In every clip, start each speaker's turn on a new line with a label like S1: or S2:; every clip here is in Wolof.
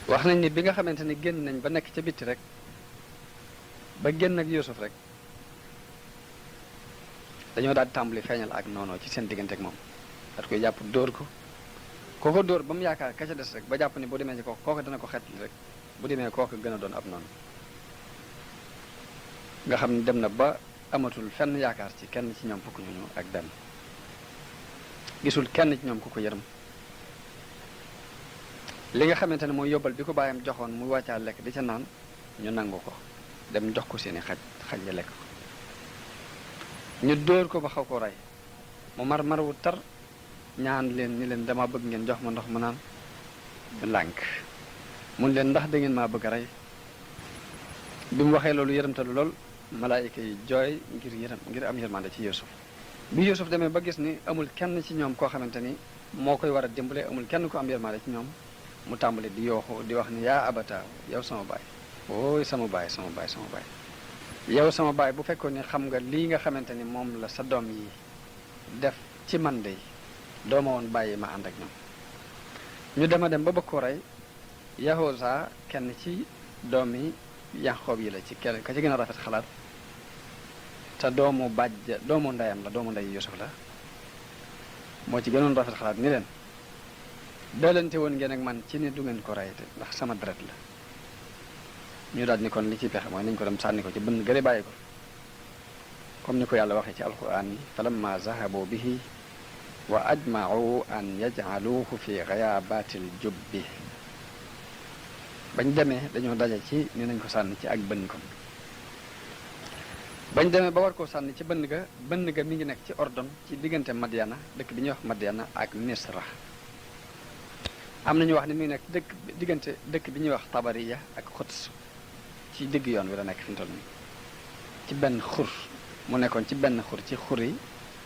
S1: wax nañ ni bi nga xamante ni génn nañ ba nekk ca bitti rek ba génn ak Yuusuf rek dañoo daal di tàmbali feeñal ak noonoo ci seen diggante ak moom daat koy jàpp dóor ko kooko dóor ba mu yaakaar ka ca des rek ba jàpp ni bu demee ci kooku dana ko xetli rek bu demee kooku gën a doon ab noonu nga xam ne dem na ba amatul fenn yaakaar ci kenn ci ñoom fukk ñooñu ak benn gisul kenn ci ñoom ku ko yërëm li nga xamante ne mooy yóbbal bi ko bàyyam joxoon mu wàccaa lekk di ca naan ñu nangu ko dem jox ko seeni xaj ya lekk ko ñu dóor ko ba xaw ko rey mu mar wu tar ñaan leen ni leen dama bëgg ngeen jox ma ndox mu naan ñu lànk mun leen ndax da ngeen maa bëgg a rey bi mu waxee loolu yërëmtalu lool malaayika yi jooy ngir am yërmande ci Yuusuf bi Yuusuf demee ba gis ni amul kenn ci ñoom koo xamante ni moo koy war a dimbale amul kenn ko am yërmande ci ñoom mu tàmbali di yooxu di wax ni yaa abata yow sama baay ooy sama baay yow sama baay bu fekkoon ni xam nga lii nga xamante ni moom la sa doom yi def ci man de dooma woon bàyyi ma ànd ak ñoom ñu dema dem ba bëgg ko rey Yahoza kenn ci doom yi Yanqoob yi la ci kenn ka ci gën a rafet xalaat te doomu ndeyam la doomu ndey Yuusuf la moo ci gënoon rafet xalaat ni leen doolante woon ngeen ak man ci ni du ngeen ko rey te ndax sama deret la ñu daal ni kon li ci pexe mooy nañ ko dem sànni ko ci bënn gële bàyyi ko comme ni ko yàlla waxee ci alquran yi falamma zahabu bihi wa ajma'u an yaj'aluhu fi ghayabatil jubbi bañ demee dañoo daje ci ni nañ ko sànni ci ak bënn ko bañ demee ba war koo sànni ci bënn ga mi ngi nekk ci Ordon ci diggante Madiana dëkk bi ñuy wax Madiana ak Misra am na ñu wax ni mi ngi nekk diggante dëkk bi ñuy wax Tabariya ak Xuds ci digg yoon wi la nekk fi mu toll nii ci benn xur mu nekkoon ci benn xur ci xur yi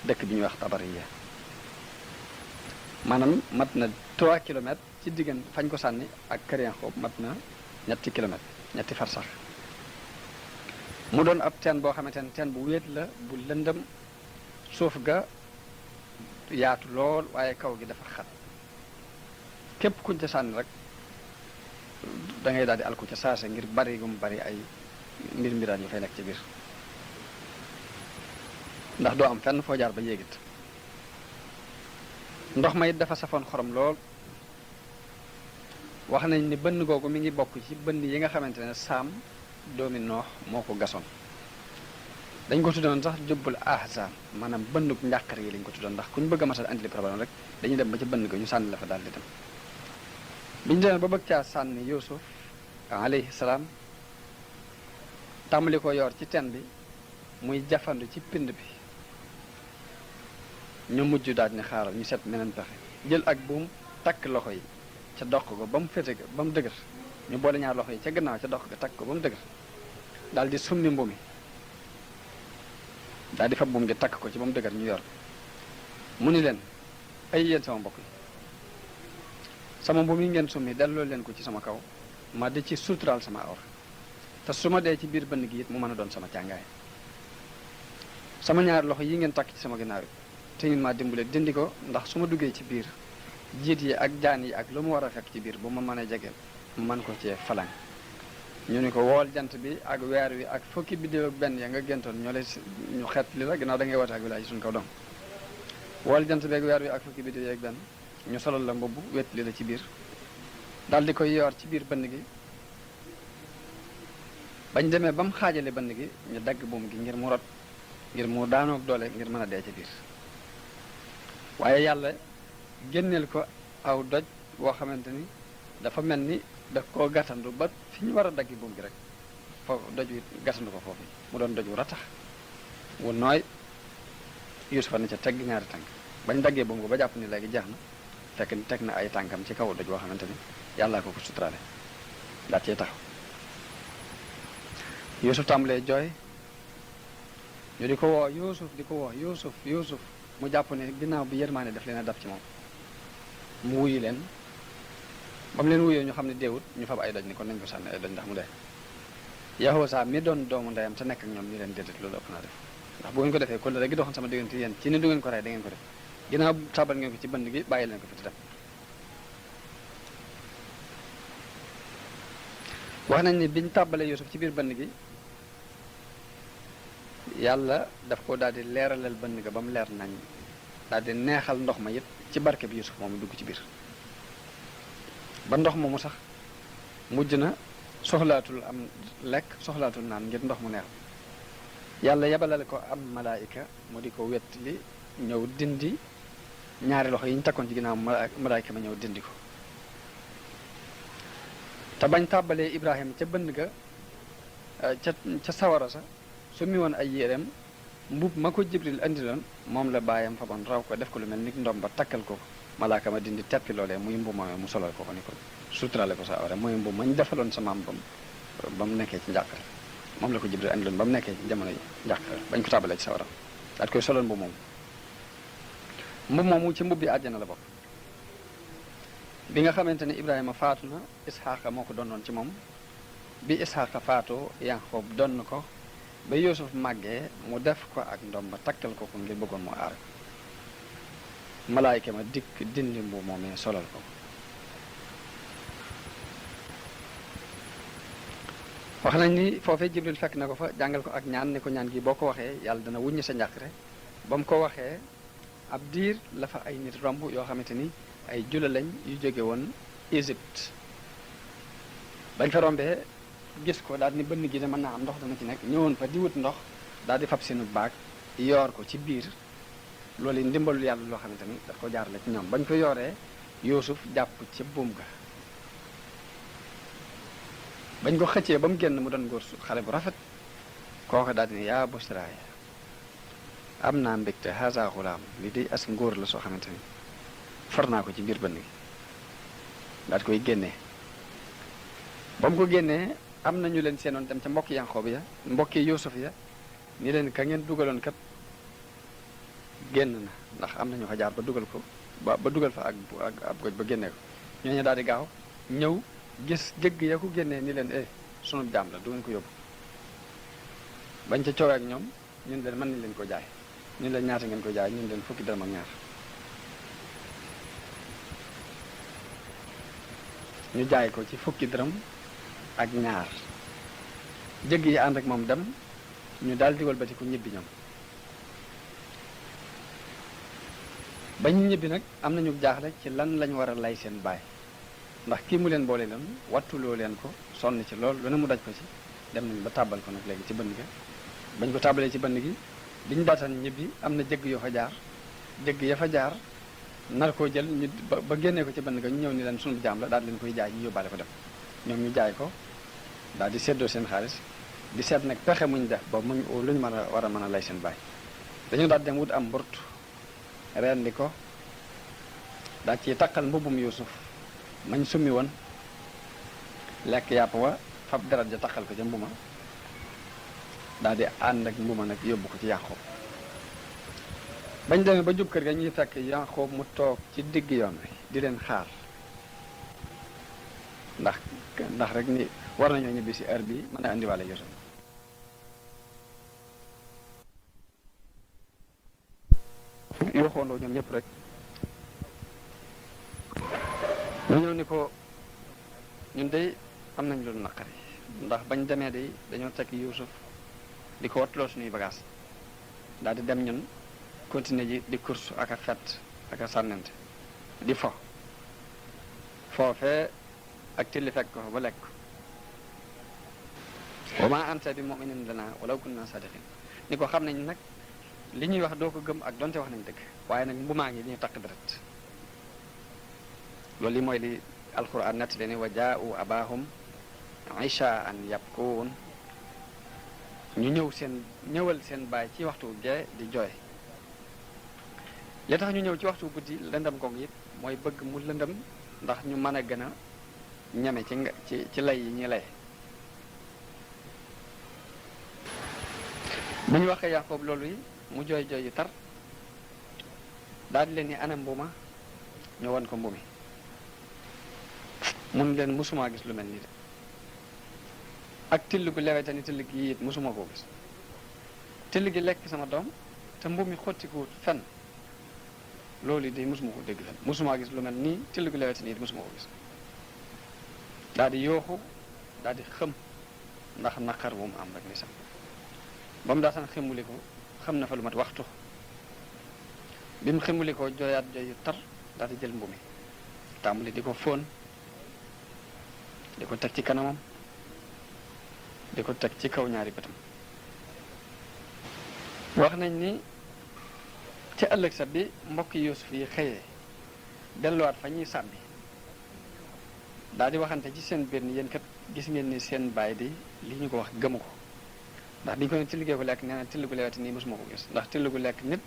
S1: dëkk bi ñuy wax Tabariya maanaam mat na 3 kilomètres ci diggante fañ ko sànni ak Kër Yanqoob mat na 2 kilomètres 2 farsax mu doon ab teen boo xamante ne teen bu wéet la bu lëndëm suuf ga yaatu lool waaye kaw gi dafa xat képp kuñ ca sànni rek da ngay daal di alku ca saase ngir bari gum bari ay mbiraan yu fay nekk ci biir ndax doo am fenn foo jaar ba yéegit ndox ma it dafa safoon xorom lool wax nañ ni bënn googu mi ngi bokk ci bënn yi nga xamante ne Saam doomi Noox moo ko gasoon dañ ko tuddoon sax jubbul ahzan maanaam bënnub njàqar yi lañ ko tuddoon ndax kuñ bëgg a masal andi li problème rek dañuy dem ba ci bënn ga ñu sànni la fa daal di dem biñu demee ba bëgg caa sànni Yuusuf alayhi salaam tàmbali ko yor ci teen bi muy jafandu ci pind bi ñu mujj daal ni xaaral ñu seet meneen pexe jël ak buum takk loxo yi ca doq ko ba mu féete ba mu dëgër ñu boole ñaar loxo yi ca gannaaw ca doq ko takk ko ba mu dëgër daal di summi mbumi daal di fa buum gi takk ko ci ba mu dëgër ñu yor mu ni leen ay yéen sama mbokk yi sama mbum yi ngeen summi delloo leen ko ci sama kaw ma di ci suturaal sama awra te su ma dee ci biir bënn gi it mu mën a doon sama càngaay sama ñaari loxo yi ngeen takk ci sama ginnaaw te ngeen maa dimbale dindi ko ndax su ma duggee ci biir jiit yi ak jaan yi ak lu mu war a fekk ci biir bu ma mën a jegeel mu mën ko cee falang ñu ni ko wool jant bi ak weer wi ak fukki biddéew ak benn ya nga géntoon ñoo lay ñu xeet li la ginnaaw da ngay woote ak wilaay suñ kaw doom wool jant bi ak weer wi ak fukki biddéew ak benn ñu solal la mbubb wet li la ci biir daal di koy yor ci biir bënn gi bañ demee ba mu xaajale bënn gi ñu dagg buum gi ngir mu rot ngir mu daanoog doole ngir mën a dee ci biir waaye yàlla génneel ko aw doj woo xamante ni dafa mel ni daf koo gàttandu ba fi ñu war a daggi buum gi rek foofu doj wi gàttandu ko foofu mu doon doj wu ratax wu nooy Yuusufa ni ca tegg ñaari tànk bañ daggee buum ko ba jàpp ni léegi jeex na fekk ni teg na ay tànkam ci kaw doj woo xamante ni yàllaa ko suturaale daat cee taxaw Yuusuf tàmbalee jooy ñu di ko woo Yuusuf di ko woo Yuusuf mu jàpp ne ginnaaw bi yërmaane daf leen a daf ci moom mu wuyu leen ba mu leen wuyoo ñu xam ne deewut ñu fab ay doj ni kon nañ ko sànni ay doj ndax mu dee Yahoza mi doon doomu ndeyam te nekk ak ñoom ñu leen déedéet loolu ëpp naa def ndax bu ngeen ko defee kon rek gi doxoon sama diggante yéen ci ni du ngeen ko rey da ngeen ko def ginnaaw tabal ngeen ko ci bënd gi bàyyi leen ko fi te dem wax nañ ni biñ tàbbalee Yuusuf ci biir bënn gi yàlla daf ko daal di leeralal bënn ga ba mu leer nañ daal di neexal ndox ma it ci barke bi Yuusuf moom dugg ci biir ba ndox moomu sax mujj na soxlaatul am lekk soxlaatul naan ngir ndox mu neex yàlla yebalal ko am malaayika mu di ko wett li ñëw dindi ñaari loxo yi ñu takkoon ci ginnaaw malaayika ma ñëw dindi ko te bañ tàbbalee Ibrahima ca bënn ga ca sawara sa su mi woon ay yéreem mbub ma ko Jibril andiloon moom la bàyyam fa bon raw ko def ko lu mel ni ndom ba takkal ko malaaka ma dindi teppi loolee muy mbub ma mu solal ko ni ko suturale ko sa awra mooy mbub mañ defaloon sa maam ba mu nekkee ci njàqare moom la ko Jibril andiloon ba mu nekkee ci jamono njàqare bañ ko tàbbalee ci sawara daat koy soloon mbub moomu ci mbubbi àjjana la bokk bi nga xamante ne Ibrahima faatu na Isxaaqa moo ko donnoon ci moom bi Isxaaqa faatoo Yanqoob donn ko ba Yuusuf màggee mu def ko ak ndom ba takkal ko ngir bëggoon mu aar ko malaayka ma dikk dindi mbub moomee solal ko wax nañ ni foofee Jibril fekk na ko fa jàngal ko ak ñaan ni ko ñaan gi boo ko waxee yàlla dana wuññi sa njàqare ba mu ko waxee ab diir la fa ay nit romb yoo xamante ni ay jula lañ yu jóge woon Égypte bañ fa rombee gis ko daal ni bënn gi de mën naa am ndox dana ci nekk ñëwoon fa di wut ndox daal di fab seenu baag yoor ko ci biir loolu yi ndimbalul yàlla loo xamante ni daf ko jaarale ci ñoom bañ ko yooree Yuusuf jàpp ca buum ga bañ ko xëccee ba mu génn mu doon góor xale bu rafet kooku daal di ne yaa busraaya am naa mbégte haza xulaam li day as ngóor la soo xamante ni far naa ko ci biir bënn gi daal koy génnee ba mu ko génnee am na ñu leen seenoon dem ca mbokki Yanqoob ya mbokki Yuusuf ya ni leen ka ngeen dugaloon kat génn na ndax am na ñu fa jaar ba dugal ko ba dugal fa ak ab goj ba génnee ko ñooñu daal di gaaw ñëw gis jëgg ya ko génnee ni leen sunu jaam la du ngeen ko yóbbu bañ ca coowee ak ñoom ñun leen mën nañ leen ko jaay ñun leen ñaata ngeen ko jaay ñun leen fukki dërëm ak ñaar ñu jaay ko ci fukki dërëm ak ñaar jëgg yi ànd ak moom dem ñu daal di walbati ku ñibbi ñoom ba ñu ñibbi nag am nañu jaaxle ci lan lañ war a lay seen baay ndax kii mu leen boole leen wattuloo leen ko sonn ci lool lu ne mu daj ko ci dem nañ ba tàbbal ko nag léegi ci bënn gi bañ ko tàbbalee ci bënn gi biñu daataan ñibbi am na jëgg yoo fa jaar jëgg ya fa jaar nar koo jël ñu ba génnee ko ci bënn ga ñu ñëw ni leen sunu jaam la daal leen koy jaay ñu yóbbaale ko dem ñoom ñu jaay ko daal di seddoo seen xaalis di seet nag pexe muñ def ba muñ luñ mën a war a mën a lay seen baay dañu daal dem wut am mburt rendi ko daal ci takkal mbubbum Yuusuf mañ summi woon lekk yàpp wa fab deret ja takkal ko ca mbuma daal di ànd ak mbuma nag yóbbu ko ci Yanqoob bañ demee ba jub kër ga ñuy fekk Yanqoob mu toog ci digg yoon wi di leen xaar ndax rek ni war nañoo ñibbi si heure bi mën a indiwaale Yuusuf yoo xoondoo ñoom ñëpp rek ñu ñëw ni ko ñun de am nañ lu naqari ndax bañ demee de dañoo teg Yuusuf di ko wattuloo suñuy bagage daal di dem ñun continuer ji di course ak a fet ak a sànnante di foofee ak tilli fekk ko ba lekk wa ma anta bi mu'minin lana walaw kunna sadiqin ni ko xam nañ nag li ñuy wax doo ko gëm ak donte wax nañ dëgg waaye nag mbumaa ngi ñu takk deret loolu li mooy li alquran nett le ni wa jaa'u abahum ishaan yabkuun ñu ñëwal seen baay ci waxtu gee di jooy li tax ñu ñëw ci waxtu guddi lëndam goog it mooy bëgg mu lëndam ndax ñu mën a gën a ñeme ci lay yi ñuy lay bu ñu waxee Yanqoob loolu yi mu jooy yu tar daal di leen ni anam mbuma ñu won ko mbumi mun leen musuma gis lu mel nii de ak till gu lewete ni till gi it musuma koo gis till gi lekk sama doom te mbumi xottikuwut fenn loolu yi de musuma ko dégg fenn musuma gis lu mel nii till gu lewete ni it musuma ko gis daal di yooxu daal di xëm ndax naqar bu mu am rek ni sax ba mu daataan xëmuli ko xam na fa lu mat waxtu bi mu xëmuli ko jooyaat jooy yu tar daal di jël mbumi tàmbali di ko fóon di ko teg ci kanamam di ko teg ci kaw ñaari bëtam wax nañ ni ci ëllëg sa bi mbokki Yuusuf yi xëyee delluwaat fa ñuy sàbbi daal di waxante ci seen biir ni yéen kat gis ngeen ni seen baay di li ñu ko wax gëmu ko ndax bi ñu ko ne tilligee ko lekk nee na tilligu leweti nii mosuma ko gis ndax tilligu lekk nit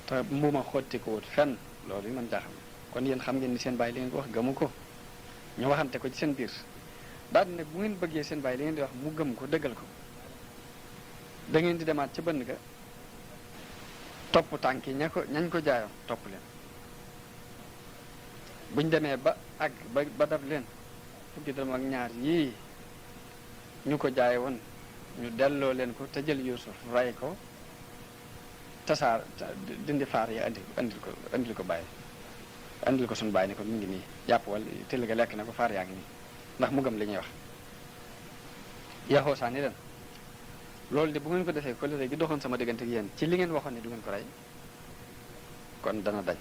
S1: te mbuuma xotti ko wut fenn loolu yi man jaaxam kon yéen xam ngeen ni seen baay li ngeen ko wax gëmu ko ñu waxante ko ci seen biir daal di nag bu ngeen bëggee seen baay li ngeen di wax mu gëm ko dëggal ko da ngeen di demaat ca bënn ga topp tànk yi ñañ ko jaayoon topp leen buñ demee ba àgg ba dab leen fukki dërëm ak ñaar yii ñu ko jaay woon ñu delloo leen ko te jël Yuusuf ray ko tasaar dindi faar yi andil ko bàyyi andil ko suñu bàyyi ni ko mi ngi nii jàpp wala till ga lekk na ko faar yaa ngi nii ndax mu gëm li ñuy wax yaxoo saa ni leen loolu de bu ngeen ko defee ko léegi doxoon sama diggante ak yéen ci li ngeen waxoon ne du ngeen ko rey kon dana dañ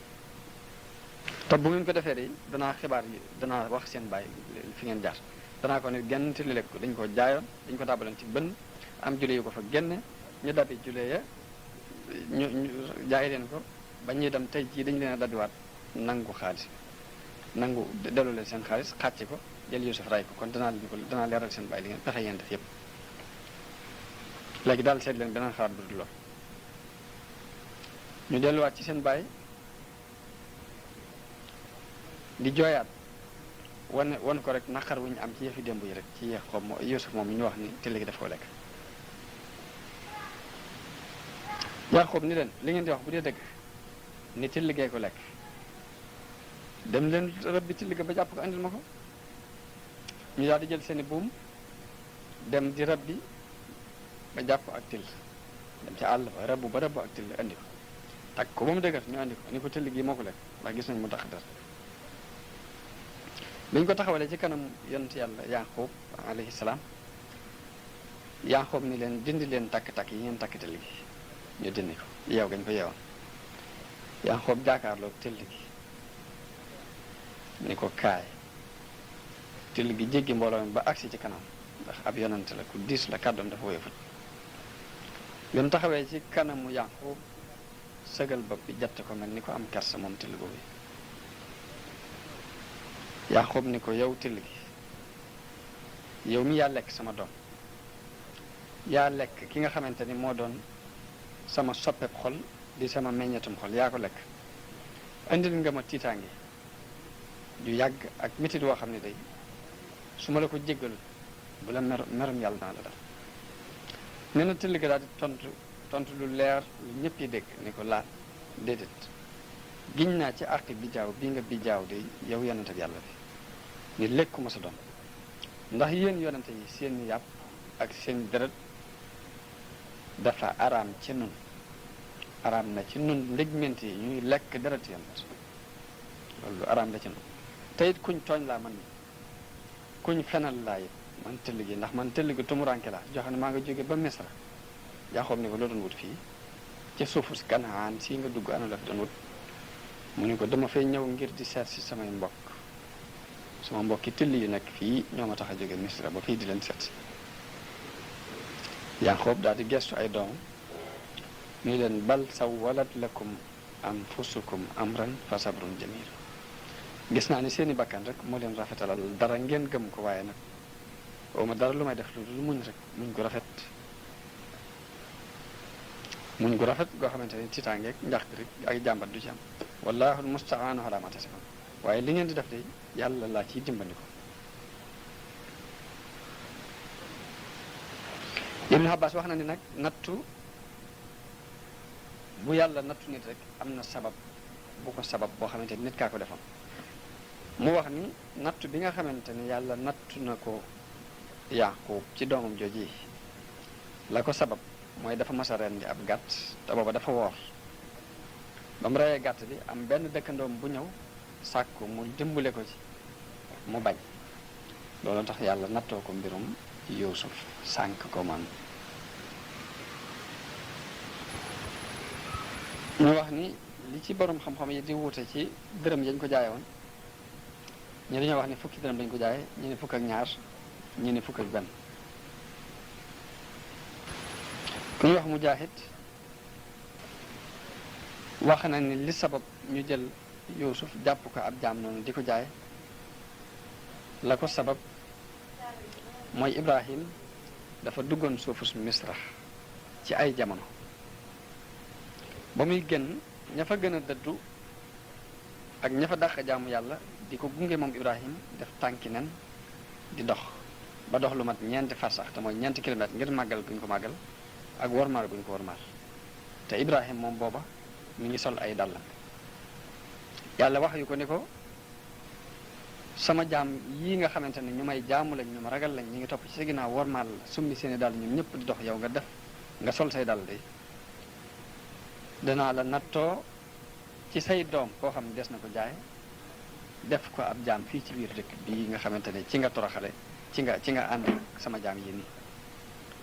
S1: te bu ngeen ko defee de danaa xibaar yi danaa wax seen bàyyi fi ngeen jaar danaa ko ne genn till lekk ko dañ ko jaayoon dañ ko tàbbaloon ci bënn am jule yu ko fa génne ñu dabi jule ya ñu jaay leen ko ba ñuy dem tey jii dañu leen a dabiwaat nangu xaalis nangu delloo leen seen xaalis xàcc ko jël Yuusuf ray ko kon danaa leeral seen bàyyi li ngeen pexe yeen def yépp léegi daal seet leen beneen xalaat bu dul lool ñu delluwaat ci seen bàyyi di jooyaat wan ko rek naqar wu ñu am ci yëfi démb yi rek ci yeex xob Yuusuf moom mi ñu wax ni te léegi daf ko lekk Yaqub ni leen li ngeen di wax bu dee dëgg ni till liggéey ko lekk dem leen rëbbi till ga ba jàpp ko andil ma ko ñu daal di jël seeni buum dem di rëbbi ba jàpp ak till dem ci àll ba rëbb ak till andi ko takk ko ba mu dëgër ñu andi ko ni ko till gi moo ko lekk ndax gis nañ mu tax dara biñ ko taxawalee ci kanam yonent yàlla Yaqub alayhi salaam Yaqub ni leen dindi leen takk-takk yi ngeen takk till gi ñu dindi ko yeew gañ ko yeewoon Yaqub jaakaarloo till gi ni ko kaay till gi jéggi mbooloo mi ba agsi ci kanam ndax ab yonent la ku diis la kàddoom dafa woyofut yoon taxawee ci kanamu Yaqub sëgal bopp bi jatt ko mel ni ko am kersa moom till boobu Yaqub ni ko yow till gi yow mi yaa lekk sama doom yaa lekk ki nga xamante ni moo doon sama soppeb xol di sama meññetum xol yaa ko lekk indil nga ma tiitaange ju yàgg ak métit woo xam ne day su ma la ko jéggalul bu la merum yàlla naa la dal nee na till gi daal di tontu lu leer lu ñëpp yi dégg ni ko laal déedéet giñ naa ci àqi bijaaw bi nga bijaaw de yow yonente bi yàlla bi ni lekkuma sa doom ndax yéen yonente yi seen yàpp ak seen deret dafa araam ci nun araam na ci nun ndégment yi ñuy lekk deret yonent loolu araam la ci nun te it kuñ tooñ laa man kuñ fenal laa it man tëll gi ndax man tëll gi tumuranke laa joxe ne maa nga jóge ba Misra Yaqub ni ko loo doon wut fii ci suufu si Kanaan si nga dugg ana la fi doon wut mu ni ko dama fay ñëw ngir di seet si samay mbokk sama mbokki tëll yi nekk fii ñoo ma tax a jóge Misra ba fii di leen seet si Yaqub daal di gestu ay doom ni leen bal sawwalat lakum anfusukum amran fa sabrun jamil gis naa ni seeni bakkan rek moo leen rafetalal dara ngeen gëm ko waaye nag ma dara lu may def lu muñ rek muñ ko rafet goo xamante ni tiitaangeeg njax rek ak jàmbat du ci am wallahu almustaanu ala ma tasifun waaye li ngeen di def de yàlla laa ciy dimbali ko Ibn Abbas wax na ni nag nattu bu yàlla nattu nit rek am na sabab bu ko sabab boo xamante ni nit kaa ko defoon mu wax ni nattu bi nga xamante ni yàlla nattu na ko Yaqub ci doomam jooji la ko sabab mooy dafa mas a rendi ab gàtt te booba dafa woor ba mu reyee gàtt bi am benn dëkkandoom bu ñëw sàkku mu dimbale ko ci mu bañ loolu tax yàlla nattoo ko mbirum Yuusuf sànk ko man ñu wax ni li ci borom xam-xam yi di wuute ci dërëm yañ ko jaaye woon ñu dañoo wax ni fukki dërëm dañ ko jaaye ñu ne fukk ak ñaar ñu ne fukk ak benn ku ñuy wax Mujaahid wax na ni li sabab ñu jël Yuusuf jàpp ko ab jaam noonu di ko jaay la ko sabab mooy Ibrahim dafa duggoon suufus Misra ci ay jamono ba muy génn ña fa gën a dëddu ak ña fa dàq jaamu yàlla di ko gunge moom Ibrahim def tànki nen di dox ba dox lu mat ñeenti farsax te mooy ñeenti kilomètre ngir màggal guñ ko màggal ak wormaal guñ ko wormaal te Ibrahim moom booba mi ngi sol ay dàllam yàlla wax yu ko ni ko sama jaam yii nga xamante ne ñu may jaamu lañ ñu ma ragal lañ ñu ngi topp ci sa ginnaaw wormaal la summi seeni dàll ñun ñëpp di dox yow nga sol say dàll de danaa la nattoo ci say doom koo xam ne des na ko jaay def ko ab jaam fii ci biir dëkk bii nga xamante ne ci nga toroxale ci nga ànd sama jaam yi nii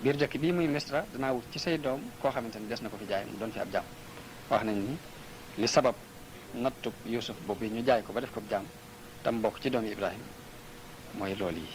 S1: biir dëkk bii muy Misra danaa wut ci say doom koo xamante ne des na ko fi jaay mu doon fi ab jaam wax nañ ni li sabab nattub Yuusuf boobu ñu jaay ko ba def ko ab jaam tam bokk ci doomi Ibrahim mooy loolu yi